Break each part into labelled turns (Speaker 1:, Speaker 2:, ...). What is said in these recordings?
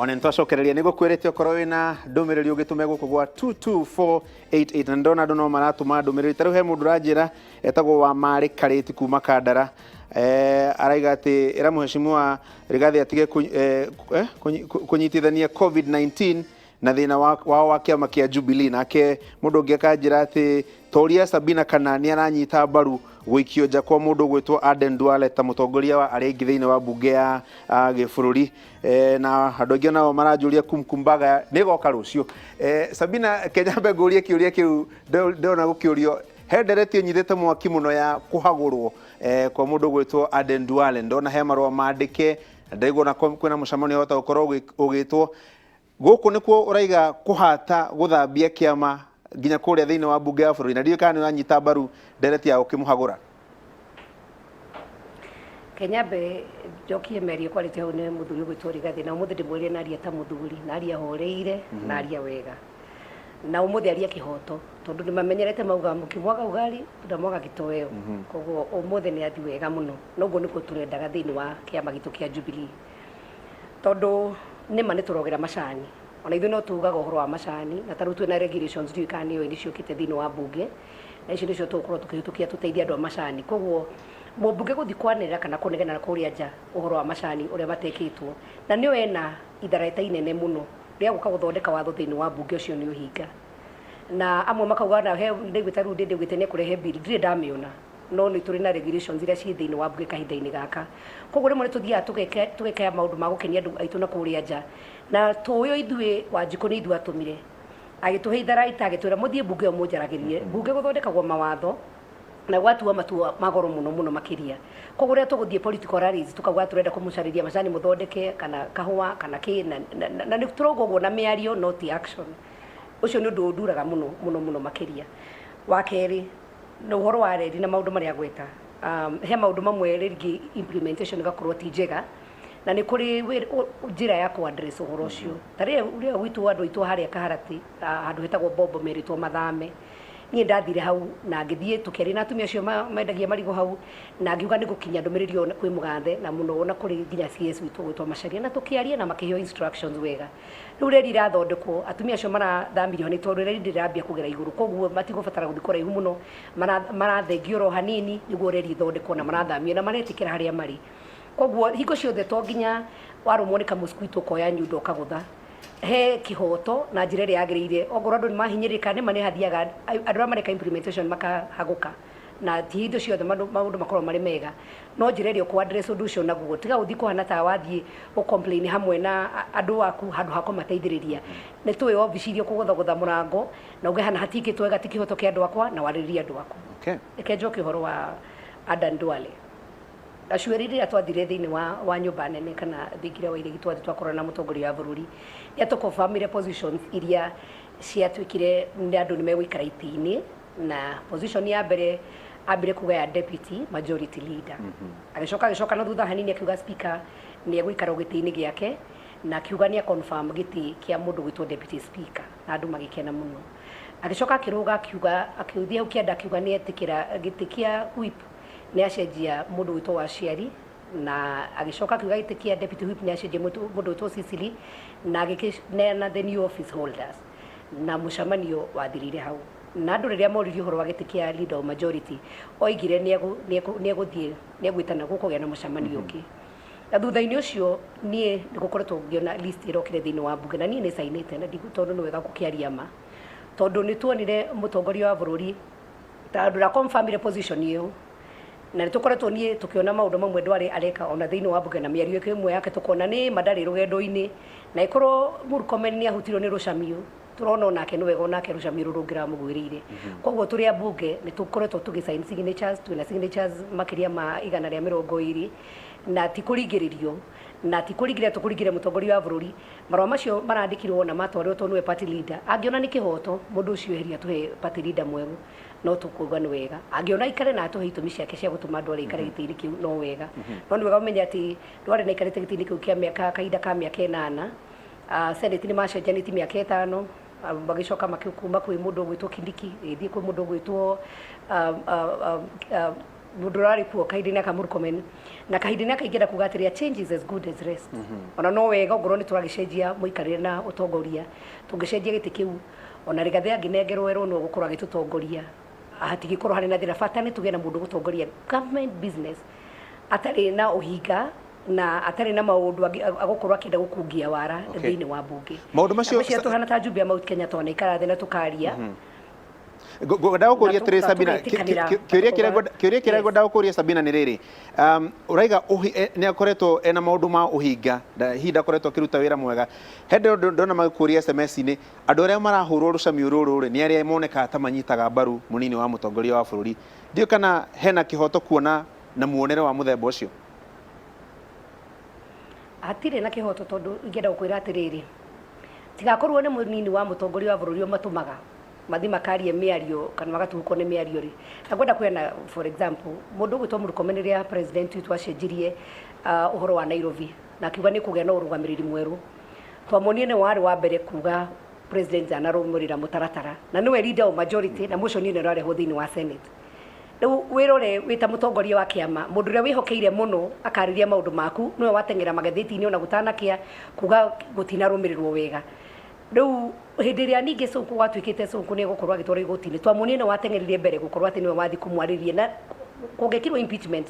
Speaker 1: Ona nĩtwacokereria nĩ gũkwĩrĩte okorwo wĩna ndũmĩrĩri ũgĩtũme gũkũ gwa 22488, na ndona andũ no maratũma ndũmĩrĩri. Ta rĩu he mũndũ ũranjĩra etagwo wa Marĩ Karĩti kuma Kandara, araiga atĩ ĩra mũheshimiwa Rigathi atige kũnyitithania COVID-19 na thĩna wao wa kĩama kĩa Jubilee. Nake mũndũ ũngĩ akanjĩra atĩ toria Sabina kana nĩ aranyita mbaru gũikio nja kwa mũndũ ũgwĩtwo Aden Duale ta mũtongoria wa arĩa aingĩ thĩinĩ wa mbunge ya gĩbũrũri. Na andũ aingĩ nao maranjũria kumkumbaga nĩ ĩgoka rũciũ. Sabina, Kenyambe ngũrie kĩũria kĩu ndĩrona gũkĩũrio. He ndereti ĩnyitĩte mwaki mũno ya kũhagũrwo kwa mũndũ ũgwĩtwo Aden Duale. Ndona he marũa mandĩke na ndaigua ona kwĩna mũcemanio wahota gũkorwo ũgĩtwo gũkũ. Nĩkuo ũraiga kũhata gũthambia kĩama nginya kũrĩa thĩinĩ wa mbunge ya bũrũri, na ndiũĩ kana nĩ ũranyita mbaru ndereti ya ũkĩmũhagũra.
Speaker 2: Kenyambe njokie mĩario kwarĩte hau nĩ mũthuri ũgwĩtwo Rigathĩ, na ũmũthĩ ndĩmwĩrire naria ta mũthuri, naria horeire, naria wega, na ũmũthĩ aria kĩhoto, tondũ nĩmamenyerete mauga mũkimwaga ugali ndamwaga gĩtoweo. Koguo ũmũthĩ nĩ athi wega mũno, na ũguo nĩguo tũrendaga thĩinĩ wa kĩama gitũ kĩa Jubilee, tondũ nĩma nĩ tũrogera macani. Ona ithuĩ no tugaga ũhoro wa macani, na tarĩu twĩna regulations, ndiũĩ kana nĩũĩ nĩ ciũkĩte thĩinĩ wa mbunge, na icio nĩcio tũgũkorwo tũkĩhĩtũkia tũteithie andũ a macani. Koguo mũmbunge gũthiĩ kwanĩrĩra kana kũnegena kũrĩa nja ũhoro wa macani ũrĩa matekĩtwo, na nĩo ena ithareta inene mũno rĩa gũka gũthondeka watho thĩinĩ wa mbunge, ũcio nĩ ũhinga. Na amwe makauga na he ndaiguĩte rĩu ndĩndĩugĩte nĩ ekũrehe bill, ndirĩ ndamĩona, no nĩ tũrĩ na regulations iria ciĩ thĩinĩ wa mbunge kahinda-inĩ gaka. Koguo rĩmwe nĩ tũthiaga tũgeka maũndũ ma gũkenia andũ aitũ na kũrĩa nja, na tũĩ o ithuĩ Wanjikũ nĩ ithuĩ atũmire agĩtũhe itharaita, agĩtwĩra mũthiĩ mbunge ĩyo mũnjaragĩrie. Mbunge gũthondekagwo mawatho na gwatua matua magoro mũno mũno makĩria. Koguo rĩrĩa tũgũthiĩ political rallies tukauga tũrenda kũmũcarĩria macani mũthondeke kana kahũa kana kĩ, na nĩ tũrauga ũguo na mĩario, no ti action. Ũcio nĩ ũndũ ũnduraga mũno mũno mũno makĩria. Wa kerĩ nĩ ũhoro wa reri na maũndũ marĩa agweta. He maũndũ mamwe rĩngĩ implementation ĩgakorwo ti njega, na nĩ kũrĩ njĩra ya kũ address ũhoro ũcio. Ta rĩrĩa ũrĩa gwitũ andũ aitũ harĩa Kaharati, handũ hetagwo Bombo, merĩtwo mathame. Niĩ ndathire hau na ngĩthiĩ tũkĩaria na atumia acio mendagia marigũ hau, na ngiuga nĩ gũkinya ndũmĩrĩri ĩyo kwĩ mũgathe na mũno ona kũrĩ nginya CS witũ gwĩtwo Macharia, na tũkĩaria na makĩheo instructions wega. Rĩu reri irathondekwo, atumia acio marathamirio nĩ tondũ reri ndĩrambia kũgera igũrũ, koguo matigũbatara gũthiĩ kũraihu mũno, marathengio oro hanini nĩguo reri ithondekwo, na marathamio na maretĩkĩra harĩa marĩ. Koguo hingo ciothe to nginya warũmwo nĩ kamũsquito ũkoya nyundo ũkagũtha. He kĩhoto na njĩra ĩrĩa yagĩrĩire. Ongorwo andũ nĩ mahinyĩrĩrĩka, nĩma nĩ hathiaga andũ arĩa mareka implementation makahagũka, na ti hingo ciothe maũndũ makoragwo marĩ mega, no njĩra ĩrĩa ũkũ address ũndũ ũcio naguo, tiga gũthiĩ kũhana ta wathiĩ gũ complain hamwe na andũ aku handũ ha kũmateithĩrĩria. Nĩ tũĩ obici iria ũkũgũthagũtha mũrango na uge hana hatikĩtwo wega, ti kĩhoto kĩa andũ akwa, na warĩrĩrie andũ aku. Reke njoke ũhoro wa Adan Duale. Gacuĩri rĩrĩa twathire thĩinĩ wa nyũmba nene kana thingira wa iregi, twathi twakorana na mũtongoria wa bũrũri, nĩ atũconfirmire positions iria ciatuĩkire nĩ andũ nĩ megũikara itĩ-inĩ. Na position ya mbere ambire kuga ya deputy majority leader, agĩcoka na thutha hanini akiuga speaker nĩ egũikara gĩtĩ-inĩ gĩake, na akiuga nĩ confirm gĩtĩ kĩa mũndũ gwĩtwo deputy speaker, na andũ magĩkena mũno. Agĩcoka akĩrũga akiuga, akĩthiĩ hau kĩanda akiuga nĩ etĩkĩra gĩtĩ kĩa whip nĩ acenjia mũndũ gwĩtwo Waciari, na agĩcoka akiuga gĩtĩ kĩa deputy whip nĩ acenjia mũndũ gwĩtwo Cecily, na agĩkĩneana the new office holders, na mũcemanio wathirire hau. Na andũ rĩrĩa moririo ũhoro wa gĩtĩ kĩa leader of majority, oigire nĩ egũthiĩ nĩ egwĩtana gũkũgĩa na mũcemanio ũngĩ. Na thutha-inĩ ũcio niĩ nĩ gũkoretwo ngĩona list ĩrokire thĩinĩ wa mbunge, na niĩ nĩ cainĩte na tondũ nĩ wega gũkĩaria ma, tondũ nĩ tuonire mũtongoria wa bũrũri tondũ ndaconfirmire position ĩyo, na nĩ tũkoretwo niĩ tũkĩona maũndũ mamwe ndwarĩ areka ona thĩinĩ wa mbunge, na mĩario ĩmwe yake tũkona nĩ ma ndarĩ rũgendo-inĩ, na ĩkorwo Murkomen nĩ ahutirwo nĩ rũcamio, tũrona onake nĩ wega onake rũcamio rũrũ rũngĩramũgwĩrĩire. Koguo tũrĩ a mbunge nĩ tũkoretwo tũgĩ sign signatures, twĩna signatures makĩria ma 120, na ti kũringĩrĩrio na ti kũringĩrĩria tũkũringĩrĩria mũtongoria wa bũrũri. Marũa macio marandĩkirwo na matwarirwo tondũ nĩwe party leader, angĩona nĩ kĩhoto mũndũ ũcio eheria tũhe party leader mwerũ, no tũkuga nĩ wega. Angĩona aikare na atũhe itũmi ciake cia gũtũma andũ arĩa aikare gĩtĩ-inĩ kĩu, no wega. No nĩ wega ũmenye atĩ ndwarĩ na aikarĩte gĩtĩ-inĩ kĩu kĩa mĩaka kahinda ka mĩaka 8. Senate nĩ macenjanĩtie mĩaka 5, magĩcoka kuma kwĩ mũndũ ũgwĩtwo Kindiki ĩthiĩ kwĩ mũndũ ũgwĩtwo Mũndũ ũrarĩ kuo kahinda-inĩ aka Murkomen, na kahinda-inĩ aka ingĩenda kuga atĩrĩ, a change is as good as rest. Ona no wega ongorwo nĩ tũragĩcenjia mũikarĩre na ũtongoria, tũngĩcenjia gĩtĩ kĩu, ona Rigathĩ angĩnengerwo erwo no gũkorwo agĩtũtongoria, hatingĩkorwo harĩ na thĩna. Bata nĩ tũgĩe na mũndũ gũtongoria government business atarĩ na ũhinga na atarĩ na maũndũ agũkorwo akĩenda gũkungia wara thĩinĩ wa mbunge.
Speaker 1: Maũndũ macio.
Speaker 2: Na ngwĩciria tũhana ta Njumbe ya Mount Kenya twanaikara thĩ na tũkaria.
Speaker 1: Ngwenda gũkũria
Speaker 2: Na
Speaker 1: atĩrĩ
Speaker 2: na
Speaker 1: Sabina,
Speaker 2: tũgetĩkanĩra.
Speaker 1: kĩũria kĩrĩa
Speaker 2: Yes.
Speaker 1: ngwenda gũkũria, Sabina, nĩ rĩrĩ, ũraiga nĩ akoretwo ena maũndũ ma ũhinga, hihi ndakoretwo akĩruta wĩra mwega. He ndona magĩkũria SMS-inĩ, andũ arĩa marahũrwo rũcamiũ rũrũ rĩ, nĩ arĩa monekaga ta manyitaga mbaru mũnini wa mũtongoria wa bũrũri. Ndiũĩ kana hena kĩhoto kuona na muonere wa mũthemba ũcio.
Speaker 2: Hatirĩ na kĩhoto, tondũ ingĩenda gũkwĩra atĩrĩrĩ, tigakorwo nĩ mũnini wa mũtongoria wa bũrũri ũmatũmaga mathi makarie mĩario kana magatuhũkwo nĩ mĩario rĩ. Na ngwenda kwĩna, for example, mũndũ ũgwĩtwo Murkomen, rĩrĩa president witũ acenjirie ũhoro wa Nairobi na akiuga nĩ kũgĩa na ũrũgamĩrĩri mwerũ, twamuonire nĩ warĩ wa mbere kuga president anarũmĩrĩra mũtaratara, na nĩwe leader of majority, na motion ĩno ĩrarehwo thĩinĩ wa Senate. Rĩu wĩrore wĩ ta mũtongoria wa kĩama, mũndũ ũrĩa wĩhokeire mũno akarĩria maũndũ maku nĩwe wateng'era magathĩti-inĩ ona gũtanakĩa kuga gũtinarũmĩrĩrwo wega. Rĩu hĩndĩ ĩrĩa ningĩ Sonko gwatuĩkĩte Sonko nĩ egũkorwo agĩtwarwo igoti-inĩ, twamuonire nĩwe wateng'erire mbere gũkorwo atĩ nĩwe wathi kũmwarĩria, na kũngĩkirwo impeachment,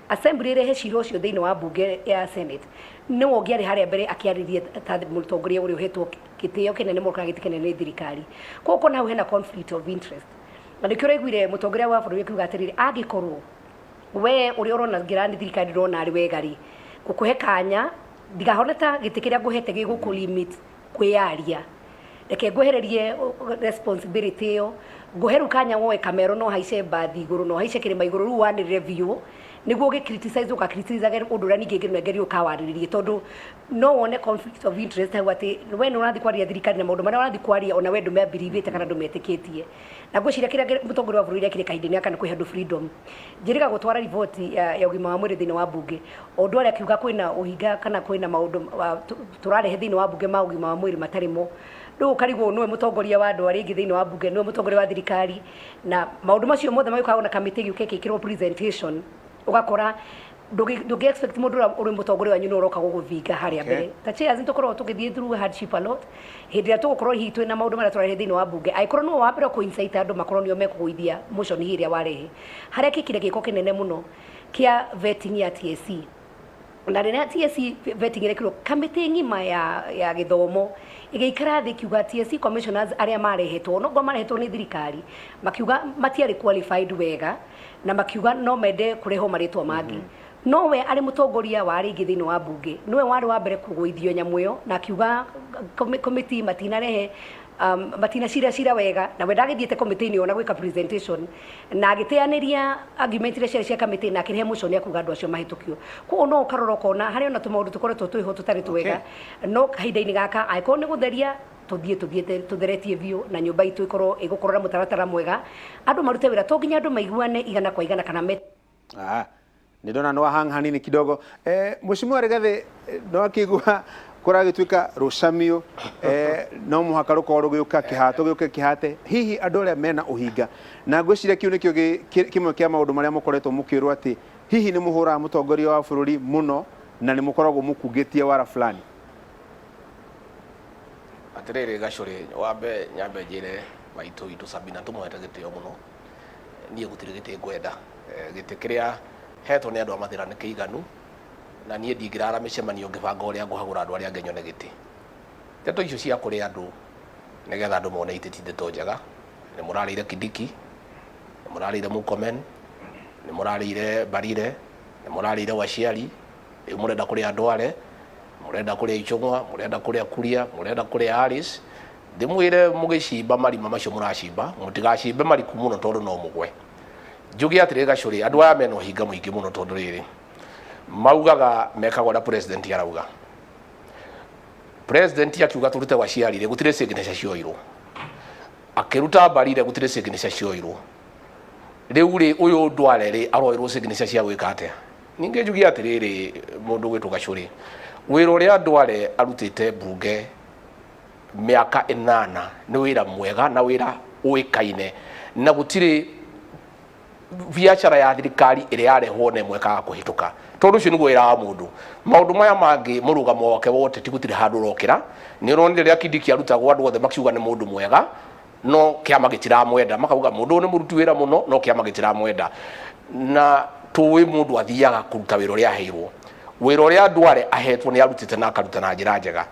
Speaker 2: assembly ĩrehe cira ũcio thĩinĩ wa mbunge ya Senate, nĩwe ũngĩarĩ harĩa mbere akĩarĩria ta mũtongoria ũrĩa ũhetwo gĩtĩo kĩnene mũno kana gĩtĩ kĩnene nĩ thirikari. Koguo kona hau hena conflict of interest, na nĩkĩo ũraiguire mũtongoria wa bũrũri akiuga atĩrĩrĩ, angĩkorwo we ũrĩa ũrona ngĩra nĩ thirikari ndĩrona arĩ wega rĩ, ngũkũhe kanya ndigahone ta gĩtĩ kĩrĩa ngũhete gĩgũkũ limit kwĩyaria, reke ngwehererie responsibility ĩyo, ngũhe rĩu kanya woe kamero, no haice mbathi igũrũ, no haice kĩrĩma igũrũ, rĩu wanĩrĩre biũ nĩguo ũgĩ criticize, ũga criticize ũndũ ũrĩa ningĩ ngĩnengerio ũkawarĩrĩrie, tondũ no wone conflict of interest hau, atĩ we nĩ ũrathiĩ kwaria thirikari na maũndũ marĩa ũrathiĩ kwaria ona we ndũmebelievĩte kana ndũmetĩkĩtie. Na ngwĩciria kĩrĩa mũtongoria wa bũrũri ekire kahinda-inĩ gaka nĩ kũhe andũ freedom. Njĩrĩga gũtwara riboti ya ũgima wa mwĩrĩ thĩinĩ wa mbunge, o ũndũ arĩa akiuga kwĩna ũhinga kana kwĩna maũndũ tũrarehe thĩinĩ wa mbunge ma ũgima wa mwĩrĩ matarĩ mo. Rĩu ũkarigwo nĩwe mũtongoria wa andũ arĩa aingĩ thĩinĩ wa mbunge, nĩwe mũtongoria wa thirikari, na maũndũ macio mothe magĩũkaga na kamĩtĩ ĩgĩũka ĩkĩkĩrwo presentation, ũgakora ndũngĩ expect mũndũ ũrĩa ũrĩ mũtongoria wanyu nĩ ũroka gũgũthinga harĩa mbere. Ta chairs, nĩ tũkoragwo tũgĩthiĩ through hardship a lot hĩndĩ ĩrĩa tũgũkorwo hihi twĩna maũndũ marĩa tũrarehe thĩinĩ wa mbunge, angĩkorwo nĩwe wa mbere kũ incite andũ makorwo nĩo mekũgũithia motion ĩrĩa warehe. Harĩa kĩkire gĩko kĩnene mũno kĩa vetting ya TSC, na rĩrĩa TSC vetting ĩrekirwo, kamĩtĩ ng'ima ya gĩthomo ĩgĩikara thĩ ĩkiuga TSC commissioners arĩa marehetwo, no marehetwo nĩ thirikari, makiuga matiarĩ qualified wega, na makiuga no mende kũrehwo marĩtwa mangĩ. No we arĩ mũtongoria wa arĩa aingĩ thĩinĩ wa mbunge, nĩwe warĩ wa mbere kũgũithio nyamũ ĩyo, na akiuga committee matinarehe matinacira cira wega, na we ndagĩthiĩte committee-inĩ ĩyo na gwĩka presentation, na agĩteanĩria argument iria ciarĩ cia kamĩtĩ, na akĩrehe motion ya kuga andũ acio mahĩtũkio. Koguo no ũkarora ũkona harĩ ona tũmaũndũ tũkoretwo twĩho tũtarĩ twega, no kahinda-inĩ gaka angĩkorwo nĩ gũtheria, tũthiĩ tũthiĩte tũtheretie biũ, na nyũmba itũ ĩkorwo ĩgũkorwo na mũtaratara mwega, andũ marute wĩra. To nginya andũ maiguane 100%, kana me
Speaker 1: Ah, nĩ ndona nĩ wahang hanini kidogo. Mheshimiwa Rigathi, no akĩigua kũragĩtuĩka rũcamio, no mũhaka rũkorwo rũgĩũka kĩhato gĩũke kĩhate hihi andũ arĩa mena ũhinga, na ngwĩciria kĩu nĩkĩo kĩmwe kĩa maũndũ marĩa mũkoretwo mũkĩrwo atĩ hihi nĩ mũhũraga mũtongoria wa bũrũri mũno na nĩ mũkoragwo mũkungĩtie wara fulani.
Speaker 3: Atĩrĩrĩ Gacũrĩ, wambe nyambe njĩre maitũ witũ Sabina tũmũhete gĩtĩo mũno. Niĩ gũtirĩ gĩtĩ ngwenda. Gĩtĩ kĩrĩa hetwo nĩ andũ a Mathĩra nĩ kĩiganu, na niĩ ndingĩrara mĩcemanio ngĩbanga ũrĩa ngũhagũra andũ arĩa angĩ nyone gĩtĩ. Ndeto icio cia kũrĩa andũ nĩgetha andũ mone itĩ ti ndeto njega. Nĩ mũrarĩire Kindiki, nĩ mũrarĩire Murkomen, nĩ mũrarĩire Mbarire, nĩ mũrarĩire Waciari, rĩu mũrenda kũrĩa Ndware, mũrenda kũrĩa Ichung'wa, mũrenda kũrĩa Kuria, mũrenda kũrĩa Alice. Ndĩmwĩre mũgĩcimba marima macio mũracimba, mũtigacimbe mariku mũno tondũ no mũgwe. Njuge atĩrĩ Gacũrĩ, andũ aya mena ũhinga mũingĩ mũno, tondũ rĩrĩ maugaga mekaga ũrĩa president arauga. President akiuga tũrute Waciari rĩ, gũtirĩ signature cioirwo. Akĩruta Mbarire, gũtirĩ signature cioirwo. Rĩu rĩ, ũyũ Ndware rĩ, aroirwo signature cia gwĩka atĩa? Ningĩ njuge atĩrĩrĩ, mũndũ gwĩtwo Gacũrĩ, wĩra ũrĩa Ndware arutĩte mbunge mĩaka 8 nĩ wĩra mwega na wĩra ũĩkaine, na gũtirĩ Biacara ya thirikari ĩrĩa yarehwo na ĩmwe ĩkaga kũhĩtũka, tondũ ũcio nĩguo wĩra wa mũndũ. Maũndũ maya mangĩ, mũrũgamo wake wote ti gũtirĩ handũ ũrokĩra. Nĩ ũronire rĩrĩa Kindiki arutagwo, andũ othe makiuga nĩ mũndũ mwega, no kĩama gĩtiramwenda. Makauga mũndũ ũyũ nĩ mũruti wĩra mũno, no kĩama gĩtiramwenda. Na tũĩ mũndũ athiaga kũruta wĩra ũrĩa aheirwo. Wĩra ũrĩa Duale ahetwo nĩ arutĩte na akaruta na njĩra njega.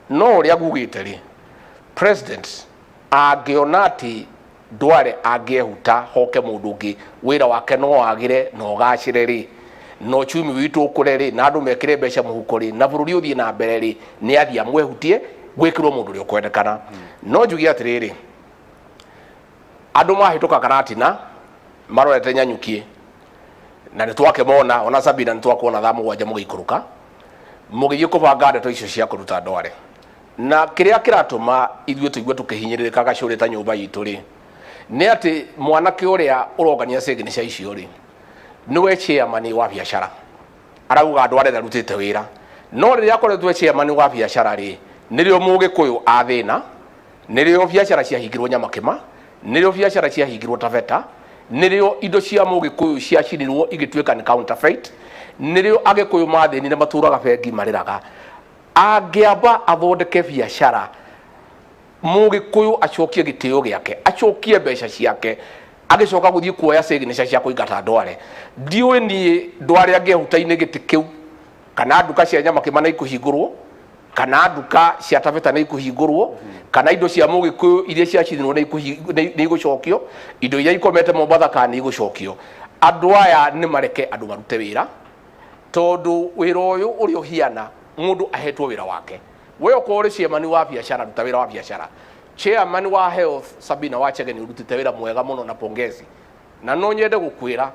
Speaker 3: No ũrĩa ngugĩte rĩ, president angĩona atĩ Duale angĩehuta hoke mũndũ ũngĩ, wĩra wake no wagĩre na ũgacĩre rĩ, na uchumi witũ ũkũre rĩ, na andũ mekĩre mbeca mũhuko rĩ, na bũrũri ũthiĩ na mbere rĩ, nĩ athiĩ amwehutie gwĩkĩrwo mũndũ ũrĩa ũkwendekana. No njuge atĩrĩrĩ, andũ mahĩtũka Karatina marorete Nyanyuki, na nĩ twakĩmona, ona Sabina nĩ twakuona thaa 7 mũgĩikũrũka mũgĩthiĩ kũbanga ndeto icio cia kũruta Duale. Na kĩrĩa kĩratũma ithuĩ tũigue tũkĩhinyĩrĩrĩka gacũrĩ ta nyũmba itũ rĩ, nĩ atĩ mwanake ũrĩa ũrongania signature icio rĩ, nĩwe chairman wa biacara. Arauga Duale ndarutĩte wĩra, no rĩrĩa akoretwo e chairman wa biacara rĩ, nĩrĩo Mũgĩkũyũ athĩna, nĩrĩo biacara ciahingirwo Nyamakĩma, nĩrĩo biacara ciahingirwo Taveta, nĩrĩo indo cia Mũgĩkũyũ ciacinirwo igĩtuĩka nĩ counterfeit, nĩrĩo Agĩkũyũ mathĩnire matũraga bengi marĩraga. Angĩamba athondeke biacara, Mũgĩkũyũ acokie gĩtĩo gĩake, acokie mbeca ciake, agĩcoka gũthiĩ kuoya signature cia kũingata Duale. Ndiũĩ niĩ Duale angĩehuta-inĩ gĩtĩ kĩu, kana nduka cia Nyamakĩma nĩ ikũhingũrwo, kana nduka cia Taveta nĩ ikũhingũrwo, kana indo cia Mũgĩkũyũ iria ciacinirwo nĩ igũcokio, indo iria ikomete Mombatha kana nĩ igũcokio. Andũ aya nĩ mareke andũ marute wĩra, tondũ wĩra ũyũ ũrĩa ũhiana mũndũ ahetwo wĩra wake. We okorwo ũrĩ chairman wa biacara, ruta wĩra wa biacara. Chairman wa health Sabina Wachege nĩ ũrutĩte wĩra mwega mũno na pongezi. Na no nyende gũkwĩra,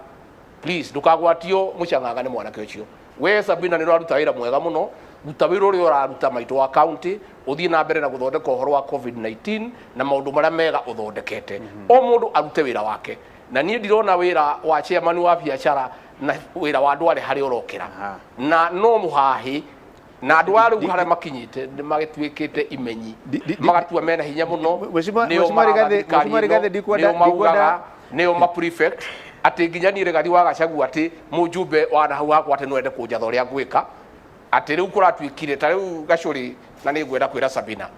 Speaker 3: please ndũkagwatio mũcang'ang'a nĩ mwanake ũcio. We Sabina nĩ ũraruta wĩra mwega mũno, ruta wĩra ũrĩa ũraruta maitũ wa county, ũthiĩ na mbere na gũthondeka ũhoro wa COVID-19 na maũndũ marĩa mega ũthondekete. O mũndũ arute wĩra wake. Na niĩ ndirona wĩra wa chairman wa biacara na wĩra wa Duale harĩa ũrokĩra. Na no mũhahĩ na andũ a rĩu harĩa makinyĩte nĩ magĩtuĩkĩte imenyi, magatua mena hinya mũno, nĩo maraga thirikari ĩno, nĩo maugaga, nĩo ma prefect, atĩ nginya niĩ Rigathi wa Gachagua atĩ mũjumbe wa na hau hakwa atĩ no ende kũnjatha ũrĩa ngwĩka, atĩ rĩu kũratuĩkire ta rĩu Gachũrĩ, na nĩ ngwenda kwĩra Sabina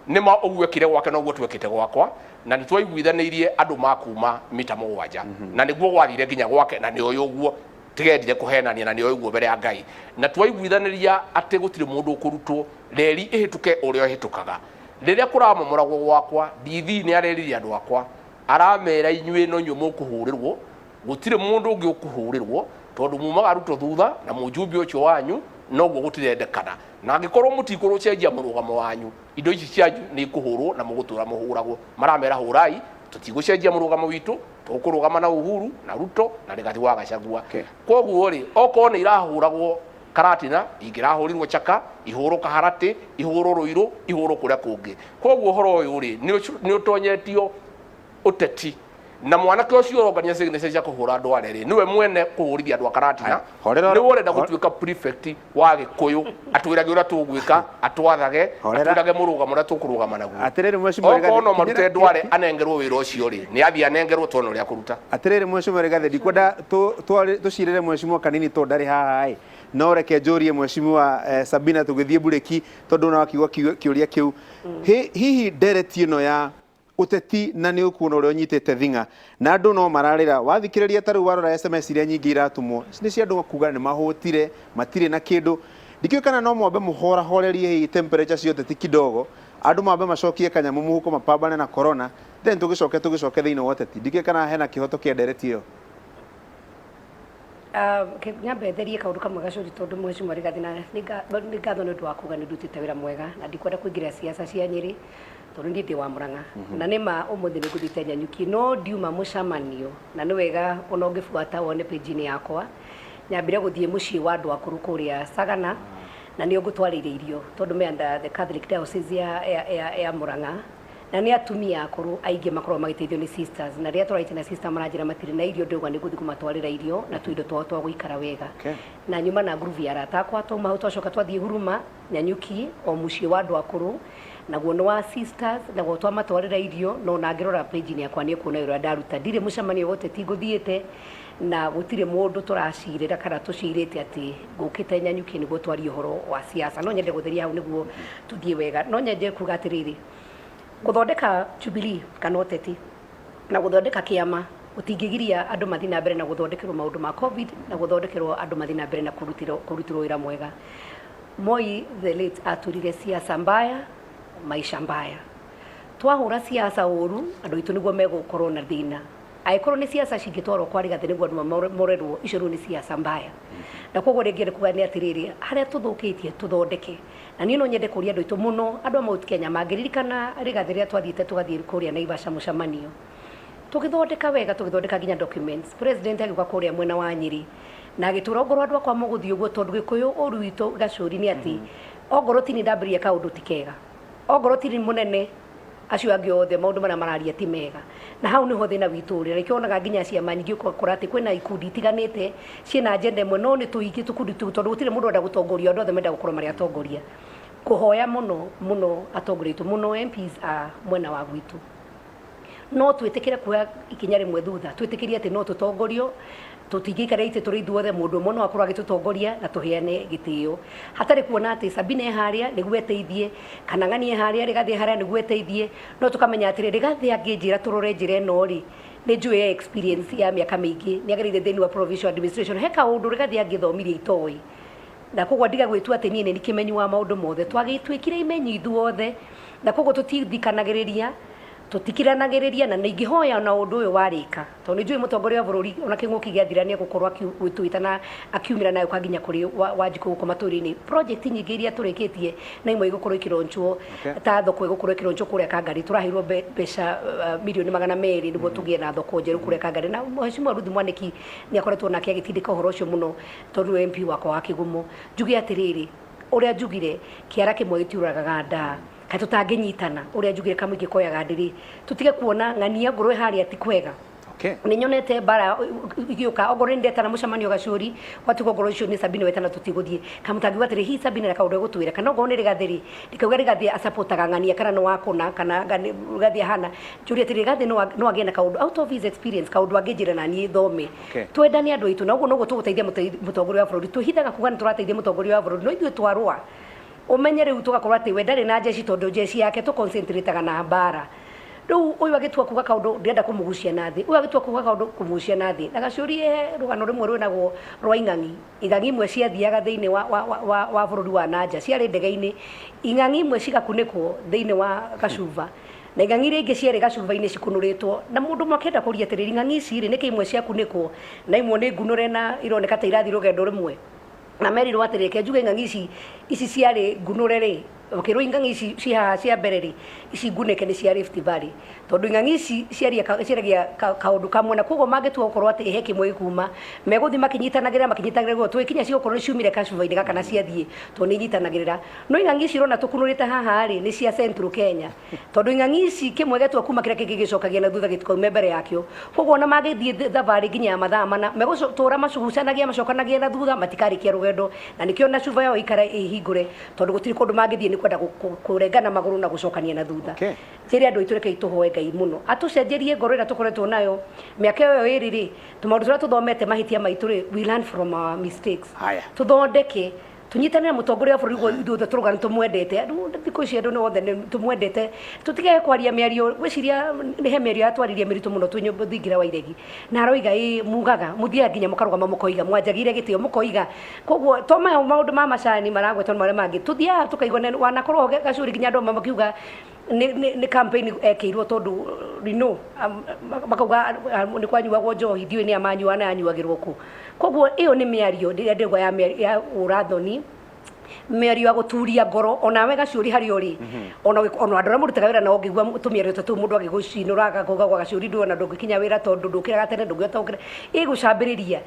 Speaker 3: nĩ ma ũguo ekire gwake noguo twekĩte gwakwa, na nĩ twaiguithanĩirie andũ makuma mita 7, na nĩguo gwathire nginya gwake, na nĩ oĩ ũguo, tigendire kũhenania, na nĩ oĩ ũguo mbere ya Ngai, na twaiguithanĩria atĩ gũtirĩ mũndũ ũkũrutwo reri ĩhĩtũke ũrĩa ĩhĩtũkaga. Rĩrĩa kũramomoragwo gwakwa, DV nĩ arerire andũ akwa, aramera inyuĩ no inyuĩ mũkũhũrĩrwo, gũtirĩ mũndũ ũngĩ ũkũhũrĩrwo, tondũ mumaga Ruto thutha na mũjumbe ũcio wanyu, noguo gũtirendekana. Na angĩkorwo mũtikũrũcenjia mũrũgamo wanyu, indo ici cianyu nĩ ikũhũrwo na mũgũtũra mũhũragwo. Maramera hũrai, tũtigũcenjia mũrũgamo witũ, tũkũrũgama na Uhuru na Ruto na Rigathi wa Gachagua. Koguo rĩ, okorwo nĩ irahũragwo Karatina, ingĩrahũrirwo Chaka, ihũrwo Kaharatĩ, ihũrwo Ruiru, ihũrwo kũrĩa kũngĩ. Koguo ũhoro ũyũ rĩ, nĩ ũtonyetio ũteti, na mwanake ũcio ũrongania signature cia kũhũra Duale rĩ, nĩwe mwene kũhũrithia andũ a Karatina, nĩwe ũrenda gũtuĩka prefect wa Gĩkũyũ, atwĩrage ũrĩa tũgwĩka, atwathage, atwĩrage mũrũgamo ũrĩa tũkũrũgama naguo.
Speaker 1: Atĩrĩrĩ mheshimiwa
Speaker 3: Okorwo
Speaker 1: Rigathi,
Speaker 3: no marute
Speaker 1: kinyĩra-
Speaker 3: Duale anengerwo wĩra ũcio rĩ, nĩ athiĩ anengerwo tuone ũrĩa akũruta.
Speaker 1: Atĩrĩrĩ mheshimiwa Rigathi, ndikwenda tũcirĩre mheshimiwa kanini tondũ ndarĩ haha ĩ, no reke njũrie mheshimiwa Sabina tũgĩthiĩ mburĩki, tondũ ona wakiuga kĩũria kĩu. Hihi ndereti ĩno ya ũteti na nĩ ũkuona ũrĩa ũnyitĩte thing'a na andũ no mararĩra, wathikĩrĩria ta rĩu warora SMS iria nyingĩ iratũmwo nĩ cia andũ kuga nĩ mahũtire, matirĩ na kĩndũ. Ndikĩũĩ kana no mwambe mũhorahorerie hihi temperature cia ũteti kidogo, andũ mambe macokie kanyamũ mũhuko mapambane na corona, then tũgĩcoke tũgĩcoke thĩinĩ wa ũteti. Ndikĩũĩ kana hena kĩhoto kĩa ndereti ĩyo.
Speaker 2: Nyambe therie kaũndũ kamwe gacũri, tondũ mheshimiwa Rigathi, na nĩ ngatho nĩ ũndũ wa kuga nĩ ndutĩte wĩra mwega, na ndikwenda kũingĩrĩra siasa cia Nyĩrĩ tondũ niĩ ndĩ wa Murang'a. Na nĩ ma ũmũthĩ nĩ ngũthiĩte Nyanyuki, no ndiuma mũcemanio, na nĩ wega ona ũngĩbuata wone page-inĩ yakwa, nyambire gũthiĩ mũciĩ wa andũ akũrũ kũrĩa Sagana, na nĩo ngũtwarĩire irio tondũ me under the Catholic Diocese ya Murang'a, na nĩ atumia akũrũ aingĩ makoragwo magĩteithio nĩ sisters, na rĩrĩa tũraĩte na sister maranjĩra matirĩ na irio, ndĩrauga nĩ ngũthiĩ kũmatwarĩra irio na tũindo twao twa gũikara wega. Na nyuma na ngurubu ya arata akwa, twauma hau twacoka twathiĩ Huruma Nyanyuki, o mũciĩ wa andũ akũrũ. Naguo nĩ wa sisters, naguo twamatwarĩra irio, no ona angĩrora page-inĩ yakwa nĩ ekuona wĩra ũrĩa ndaruta. Ndirĩ mũcemanio wa ũteti ngũthiĩte, na gũtirĩ mũndũ tũracirĩra kana tũcirĩte atĩ ngũkĩte Nanyuki nĩguo twarie ũhoro wa siasa. No nyende gũtheria hau nĩguo tũthiĩ wega. No nyende kuga atĩrĩrĩ, gũthondeka Jubilee kana ũteti na gũthondeka kĩama gũtingĩgiria andũ mathiĩ na mbere na gũthondekerwo maũndũ ma COVID na gũthondekerwo andũ mathiĩ na mbere na kũrutĩrwo wĩra mwega. Moi the late atwĩrire siasa mbaya maisha mbaya. Twahũra siasa ũru andũ aitũ nĩguo megũkorwo na thĩna. Angĩkorwo nĩ siasa cingĩtwarwo kwa Rigathĩ nĩguo andũ morerwo, icio rĩu nĩ siasa mbaya. Na koguo rĩngĩ nĩ kuga nĩ atĩrĩrĩ, harĩa tũthũkĩtie tũthondeke. Na niĩ no nyende kũria andũ aitũ mũno, andũ a Mount Kenya mangĩririkana Rigathĩ rĩrĩa twathiĩte tũgathiĩ kũrĩa Naivasha mũcemanio. Tũgĩthondeka wega, tũgĩthondeka nginya documents. President agĩũka kũrĩa mwena wa Nyĩrĩ na agĩtwĩra ongorwo andũ akwa mũgũthiĩ ũguo, tondũ Gĩkũyũ ũru witũ gacũri nĩ atĩ ongorwo ti niĩ ndambĩrĩria kaũndũ ti kega, ongorwo ti niĩ mũnene acio angĩ othe maũndũ marĩa mararia ti mega. Na hau nĩho thĩna witũ ũrĩ. Na nĩkĩo wonaga nginya ciama nyingĩ ũgakora atĩ kwĩna ikundi itiganĩte ciĩna agenda ĩmwe, no nĩ tũingĩ tũkundi tũu tondũ gũtirĩ mũndũ ũrenda gũtongorio, andũ othe menda gũkorwo marĩ atongoria. Kũhoya mũno mũno atongoria aitũ, mũno MPs a mwena wa gwitũ, no twĩtĩkĩre kuoya ikinya rĩmwe thutha, twĩtĩkĩrie atĩ no tũtongorio, tũtingĩikara itĩ tũrĩ ithuothe, mũndũ ũmwe no akorwo agĩtũtongoria na tũheane gĩtĩo hatarĩ kuona atĩ Sabina e harĩa nĩguo eteithie, kana Ng'ani e harĩa, Rigathĩ e harĩa nĩguo eteithie. No tũkamenya atĩrĩ, Rigathĩ angĩnjĩra tũrore njĩra ĩno rĩ, nĩ njũĩ e experience ya mĩaka mĩingĩ, nĩ agereire thĩinĩ wa provincial administration, he kaũndũ Rigathĩ angĩthomirie itoĩ. Na koguo ndiga gwĩtua atĩ niĩ nĩ kĩmenyi wa maũndũ mothe. Twagĩtuĩkire imenyi ithuothe, na koguo tũtithikanagĩrĩria, tũtikiranagĩrĩria, na nĩ ingĩhoya na ũndũ ũyũ warĩka, tondũ nĩ njũĩ mũtongoria wa bũrũri ona kĩng'ũki gĩathira nĩ egũkorwo agĩtwĩta na akiumĩra na agĩũka nginya kũrĩ Wanjikũ gũkũ matũũra-inĩ. Project nyingĩ iria tũrĩkĩtie na imwe igũkorwo ikĩronchwo, ta thoko ĩgũkorwo ĩkĩronchwo kũrĩa Kangarĩ, tũraheirwo mbeca mirioni 200 nĩguo tũgĩe na thoko njerũ kũrĩa Kangarĩ. Na Mheshimiwa Ruth Mwanĩki nĩ akoretwo nake agĩtindĩka ũhoro ũcio mũno, tondũ nĩwe MP wakwa wa Kĩgumo. Njuge atĩrĩrĩ, ũrĩa njugire, kĩara kĩmwe gĩtiũragaga ndaa. Kaĩ tũtangĩnyitana, ũrĩa njugire kamũingĩ koyaga ndĩrĩ, tũtige kuona ng'ania ngũrwe harĩa ti kwega. Nĩ nyonete mbara igĩũka, ongorwo nĩ ndetana mũcemanio gacũri, gwatuĩka ongorwo ũcio nĩ Sabina wetana tũtigũthiĩ. Kamũtangiuga atĩrĩ, hihi Sabina na kaũndũ egũtwĩra, kana ongorwo nĩ Rigathĩ rĩ, ndikauga Rigathĩ acapotaga ng'ania kana nĩ wakũna, kana Rigathĩ ahana. Njũrie atĩrĩ, Rigathĩ no agĩe na kaũndũ out of his experience, kaũndũ angĩnjĩra na niĩ thome. Twendane andũ aitũ, na ũguo noguo tũgũteithia mũtongoria wa bũrũri. Twĩhithaga kuga nĩ tũrateithia mũtongoria wa bũrũri, no ithuĩ twarũa, ũmenye rĩu tũgakorwo atĩ we ndarĩ na jeshi, tondũ jeshi yake tũconcentrateaga na mbara. Rĩu ũyũ agĩtua kuga kaũndũ ndĩrenda kũmũgucia na thĩ, ũyũ agĩtua kuga kaũndũ kũmũgucia na thĩ. Na gacũri he rũgano rũmwe rwĩnagwo rwa ing'ang'i. Ing'ang'i imwe ciathiaga thĩinĩ wa bũrũri wa nanja, ciarĩ ndege-inĩ. Ing'ang'i imwe cigakunĩkwo thĩinĩ wa gacuba, na ing'ang'i iria ingĩ ciarĩ gacuba-inĩ cikunũrĩtwo. Na mũndũ ũmwe akĩenda kũria atĩrĩrĩ, ing'ang'i ici rĩ, nĩkĩ imwe ciakunĩkwo na imwe nĩ ngunũre na ironeka ta irathiĩ rũgendo rũmwe? Na merirwo atĩrĩ, reke njuge ing'ang'i ici ciarĩ ngunũre rĩ, ũkĩrwo ing'ang'i ici ci haha cia mbere rĩ, ici ngunĩke nĩ cia Rift Valley, tondũ ing'ang'i ici ciaragia kaũndũ kamwe, na koguo mangĩtua gũkorwo atĩ he kĩmwe gĩkuma, megũthiĩ makĩnyitanagĩrĩra makĩnyitanagĩrĩra guo tũgĩkinya cigũkorwo nĩ ciumire gacuba-inĩ gaka na ciathiĩ, tondũ nĩ inyitanagĩrĩra. No ing'ang'i ici ũrona tũkunũrĩte haha rĩ, nĩ cia Central Kenya, tondũ ing'ang'i ici kĩmwe gĩatua kuma kĩrĩa kĩngĩ gĩcokagia na thutha gĩtikaume mbere yakĩo. Koguo ona mangĩthiĩ thabarĩ nginya ya mathaa mana, megũtũra macugucanagia macokanagia na thutha, matikarĩkia rũgendo. Na nĩkĩo na cuba yao ĩikara ĩhingũre, tondũ gũtirĩ kũndũ mangĩthiĩ nĩ kwenda kũrengana magũrũ na gũcokania na thutha. Njĩre andũ aitũ rekei tũhoe Ngai mũno atũcenjerie ngoro ĩrĩa tũkoretwo nayo mĩaka ĩyo ĩrĩ rĩ, tũmaũndũ tũrĩa tũthomete mahĩtia maitũ rĩ, we learn from our mistakes. Tũthondeke, tũnyitanĩre mũtongoria wa bũrũri guo ithuothe tũrauga nĩ tũmwendete. Rĩu thikũ ici andũ othe nĩ tũmwendete, tũtige kwaria mĩario. Ngwĩciria nĩ he mĩario yatwaririe mĩritũ mũno twĩ nyũmba thingira wa iregi, na aroiga ĩ mugaga mũthiaga nginya mũkarũgama mũkoiga mwanjagĩire gĩtĩo mũkoiga. Koguo to maya maũndũ ma macani maragwetwo nĩ marĩa mangĩ, tũthiaga tũkaigua wanakorwo gacũri nginya andũ amwe makiuga nĩ campaign ekĩirwo, tondũ you know, makauga nĩ kwanyuagwo njohi, ndiũĩ nĩ amanyuaga na yanyuagĩrwo kũ. Koguo ĩyo nĩ mĩario ndĩrĩa ndĩrauga ya mĩario ya ũrathoni, mĩario ya gũturia ngoro. Onawe gacũri harĩa ũrĩ, ona andũ arĩa mũrutaga wĩra nao, ũngĩigua tũmĩario ta tũu, mũndũ agĩgũcinũra agakauga gwa gacũri ndũĩ ona ndũngĩkinya wĩra tondũ ndũkĩraga tene, ndũngĩhota gũkĩra, ĩgũcambĩrĩria.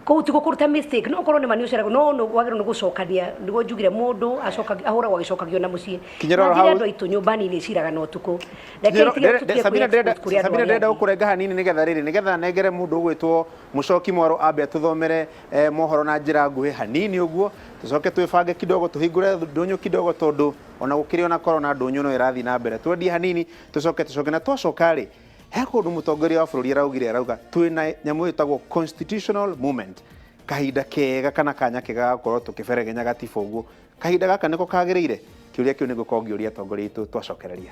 Speaker 2: Kũu ti gũkũruta mistake, no ũkorwo nĩ ma nĩ ũceragwo, no nĩ wagĩrĩirwo nĩ gũcokania. Nĩguo njugire mũndũ ahũragwo agĩcokagio na mũciĩ.
Speaker 1: Kinyĩra
Speaker 2: Na
Speaker 1: oro
Speaker 2: njĩre
Speaker 1: hau.
Speaker 2: andũ aitũ nyũmba nini ĩciraga na ũtukũ. Reke
Speaker 1: Kinyĩra-
Speaker 2: itige tũtige
Speaker 1: Sabina, ndĩrenda
Speaker 2: kwĩ-expose kũrĩ andũ
Speaker 1: Sabina,
Speaker 2: arĩa
Speaker 1: ndĩrenda
Speaker 2: angĩ.
Speaker 1: gũkũrenga hanini nĩgetha rĩrĩ, nĩgetha nengere mũndũ ũgwĩtwo Mũcoki Mwarũ ambe atũthomere mohoro na njĩra nguhĩ hanini ũguo, tũcoke twĩbange kidogo, tũhingũre ndũnyũ kidogo, tondũ ona gũkĩrĩ ona corona ndũnyũ no ĩrathiĩ na mbere. Twendie hanini, tũcoke tũcoke na twacoka rĩ, he kũndũ mũtongoria wa bũrũri araugire, arauga twĩna nyamũ ĩtagwo constitutional moment, kahinda kega kana kanya kega ga gũkorwo tũkĩberegenya gatiba ũguo. Kahinda gaka nĩko kagĩrĩire? Kĩũria kĩu nĩgũkorwo ngĩũria atongoria aitũ twacokereria.